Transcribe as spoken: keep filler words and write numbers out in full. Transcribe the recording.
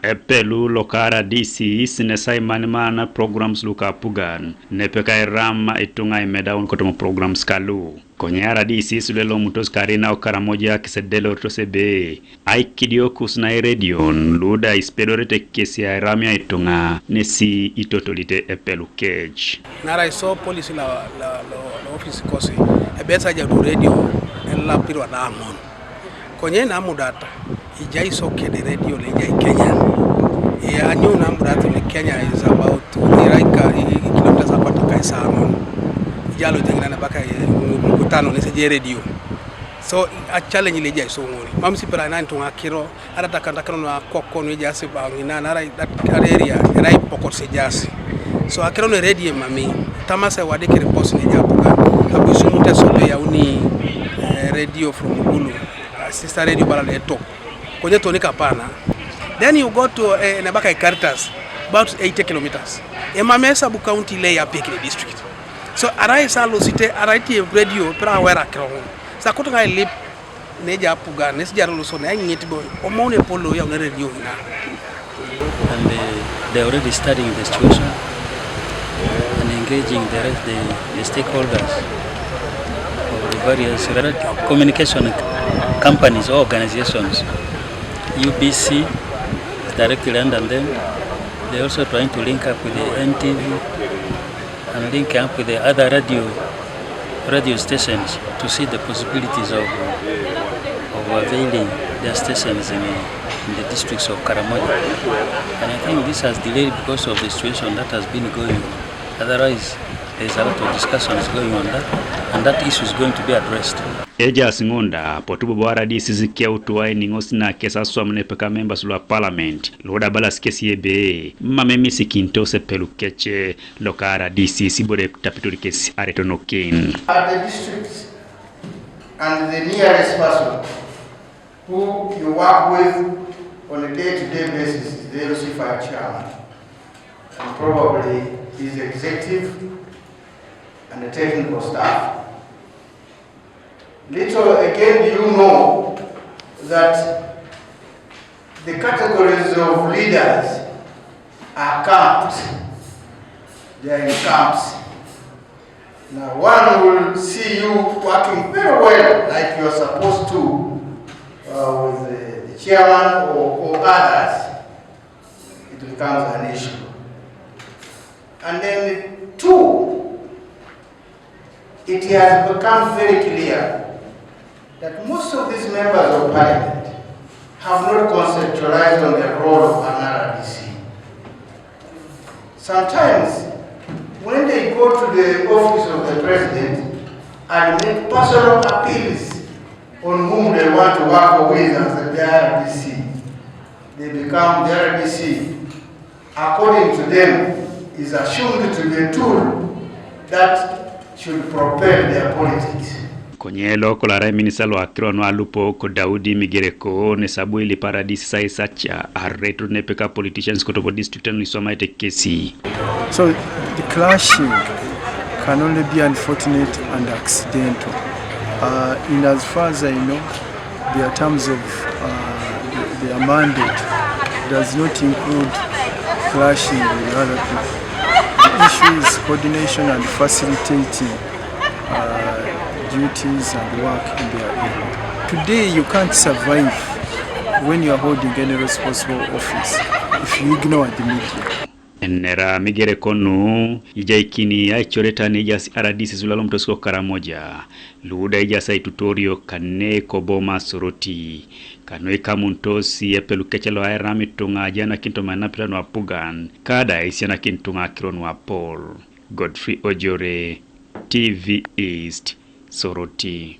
Epelu loka R D Cs ne sa imanimana programs luka apugan, nepeka iram ituŋa imedaun kotoma programs kalu. Konye R D Cs luelomutos karin Okaramoja kisedeloritos ebe, aikidiokus na iredion luda isipedorete kesi airamia ituŋa nesi itotolite epelu kec. Naarai so polisi la, la, lo, lo ofis kosi, ebe sa ajau redio elapirwa da aŋon. Konye na mudata, ijai so kede redio le ijai Kenya. Ianyu na mudata le Kenya is about, irai ka, i, i kilometers apart ka isa aŋon. Ijalo jengina na baka, i, mkutano nesi je redio. So, a challenge le ijai so ŋoni. Mam sipira na ituŋa kiro, ara takan takan na kokon ijasi ba ŋina, na ara, ara area, ara ipokot se jasi. So, akiro ne redio mami, tamase wadi kiri post ne japuka, abu sumute sobe ya uni, eh, radio from Gulu, uh, sister radio bala le top. Konye toni kapana. Then you go to, eh, Nebaka Caritas, about eighty kilometers. Emame sub county le ya pekile district. So, arai sa losite, arai ti radio, pera wera krong. Sa kutu ngai lip, ne ja apugan, ne si jaro loso, ne aŋit bo, omone polo ya une redio na. And, uh, they're already studying the situation and engaging the rest, the, the stakeholders of the various radio communication companies or organizations. U B C is directly under them. They're also trying to link up with the N T V and link up with the other radio, radio stations to see the possibilities of, of availing their stations in, in the districts of Karamoja. And I think this has delayed because of the situation that has been going on. Otherwise, there's a lot of discussions going on that, and that issue is going to be addressed. Ejaas ŋun da, potu bobo R D Cs keutu ainiŋos na kes aswam nepeka members lua parliament, luda abalas kes ebe, mam emisikintos epelu kec, loka R D Cs ibore tapitor kes aretonokin. At the district and the nearest person who you work with on a day-to-day basis is the L C five chairman, and probably his executive and the technical staff. Little again do you know that the categories of leaders are camped. They are in camps. Now one will see you working very well, like you are supposed to, uh, with the, the chairman or, or others. It becomes an issue. And then two, it has become very clear that most of these members of parliament have not conceptualized on the role of an R D C. Sometimes, when they go to the office of the president and make personal appeals on whom they want to work with as the R D C, they become the R D C, according to them, is assumed to be a tool that should propel their politics. Konye lo kolo arai minista lo akiro nu alupo ko Daudi Migereko ne sabu ilip R D Cs aisaca aretu nepeka politicians kotoko district nu iswamaete kesi. So the clashing can only be unfortunate and accidental. Uh, in as far as I know, their terms of, uh, their mandate does not include clashing with other people. The issue is coordination and facilitating, uh, duties and work in their area. Today, you can't survive when you are holding any responsible office if you ignore the media. Enera Migereko nu ijaikini aicoreta ne ejaas R D Cs lu alomutosiko Karamoja, luda ejaas aitutorio kane koboma Soroti. Kanu ikamunitos epelu kec lo airam ituŋa ajanakin toma ainapeta nu apugan, kada aisianakin ituŋa akiro nu apol. Godfrey Ojore, T V East, Soroti.